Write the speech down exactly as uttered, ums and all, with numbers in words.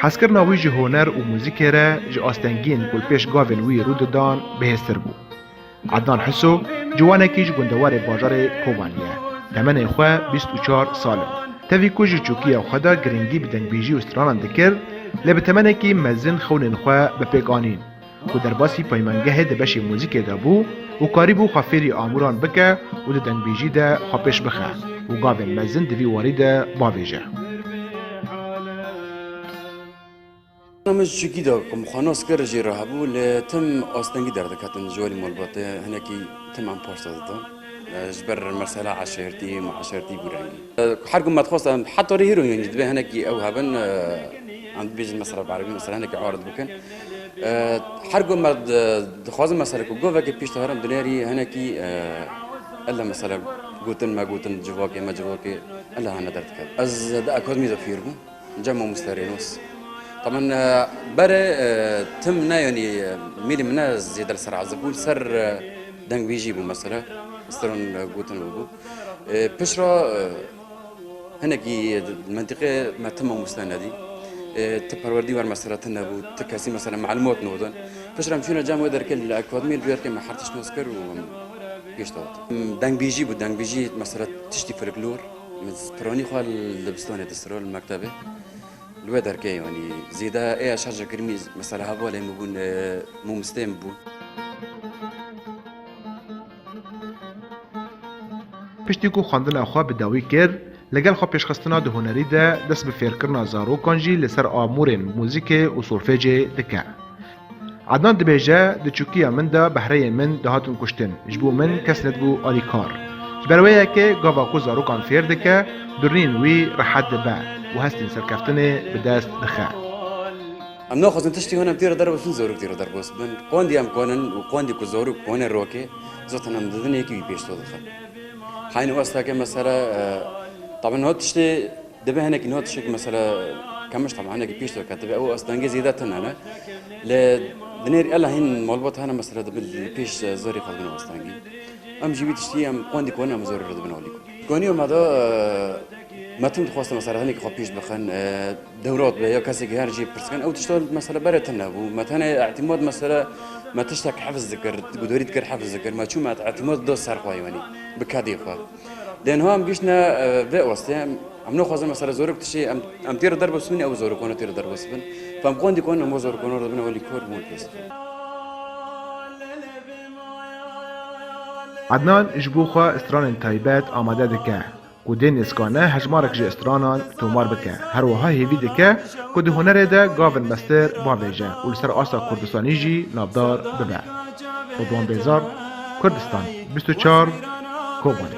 Hezkirina wî ji huner û muzîkê re ji astengiyên ku li pêş gavên wî rû didan bihêztir bû. Ednan Hiso ciwanekî ji gundewarê bajarê Kobanî ye. Temenê xwe bîst û çar sal in. Tevî ku ji çûkiya xwe de giringî bi dengbêjî û stranan dikir, lê bi temenekî mezin xewnên xwe bi pêk anîn, ku derbasî peymangehê di beşê muzîkê de bû û karîbû xwe fêrî amûran bike û di dengbêjî de xwe pêş bixe û gavên mezin di vî warî de bavêje. Min ji çûkî de ku min xwe nas kir jê re hebû, li tim astengî derdiketin ji alî malbatê, hinekî tim em parça didan. E, ji ber mesela eşêrtî, mueşertî bû rengî. E, her ku me dixwest em heta rê hîro yanî divê hinekî ew hebin, e, em dibêjin mesela bi erebî mesela hinekî arid bikin. E, her ku me di-, dixwazin mesela ku govekê pêş de herin dinêrî hinekî, e, ele mesela gotin me gotin civakê me civakê ele hene derdiket. Ez di akademî de fêr bûm. Cem mamoste Rênos. Tamen, e, berê, e, tim ne, yanî, e, mîlî min ne zêde li ser ezib bû, li ser, e, dengbêjî bû mesela. Stran, e, gotin bû. E, piştre, e, hinekî mentiqê me tim mamoste nedî. E, ti perwerdî wer mesela tune bû, ti kesî mesela malûmat nodin. Piştre em çûne cem wê derkê li akademî, li wê derkê me her tişt nas kir û em pêş de hat. Dengbêjî bû, dengbêjî mesela tiştî folklor. Min piranî xwe li dibistanê distiro, li mektebê. Li wê derkê, yanî, zêde ê ez şerje kirî, mesela, hevalê min bûn, e, mamosteyê min bûn. Piştî ku xwendina xwe bi dawî kir, li gel xwe pêşxistina di hunerî de dest bi fêrkirina zarokan jî li ser amûrên muzîkê û solfêcê dike. Ednan dibêje, di çûkiya min de behreyên min dihatin kuştin. Ji bo min kes nedibû alîkar. Ji ber wê yekê gava ku zarokan fêr dike, durniyên wî rehet dibe û hestên serkeftinê bi dest dixe. Em naxwazin tiştî hûn em têre derbas bin, zarok têre derbas bin. Qandî em kanin û qandî ku zarok kane rokê, zaten em didin yekî wî pêş de dixin. Heynî westeke mesela, e, tabi niha tiştê Dibê hinekî niha tiştek mesela kemiş, tabi hinekî pêş de ketibe, ew astengê zêde tune ne. Lê dinêr ela hîn malbat hene mesela dibin pêş zarê xwe dibin astengî. Em jî wî tiştî em qandî konin em zarê re dibin alî. Konî me de, e, me tim dixwaste mesela hinekî xwe pêş bixin, e, dewrat be ya kesekî her jî pirs kin. Ew tişta mesela berê tune bû. Me tenê îtîmat mesela me tiştek hefz dikir, gudarî dikir hefz dikir. Me çû me îtîmat da ser xwe yanî bi kedê xwe. Lê niha em gihîştine, e, vê astê, em, em naxwazin mesela zarok tiştê, em, em têre derbas bin, ew zarokana têre derbas bin. Em qandî konin em zarokana re dibin, ew alîkar bûn pês dixin. Ednan ji bo xwe stranên taybet amade dike, ku dê nêzkane hejmarek ji stranan tomar bike. Her wiha hêvî dike, ku di hunerê de gavin mestir bavêje û li ser asta Kurdistanî jî navdar bibe. Ridwan Bêzar, Kurdistan bîst û çar, Kobanê.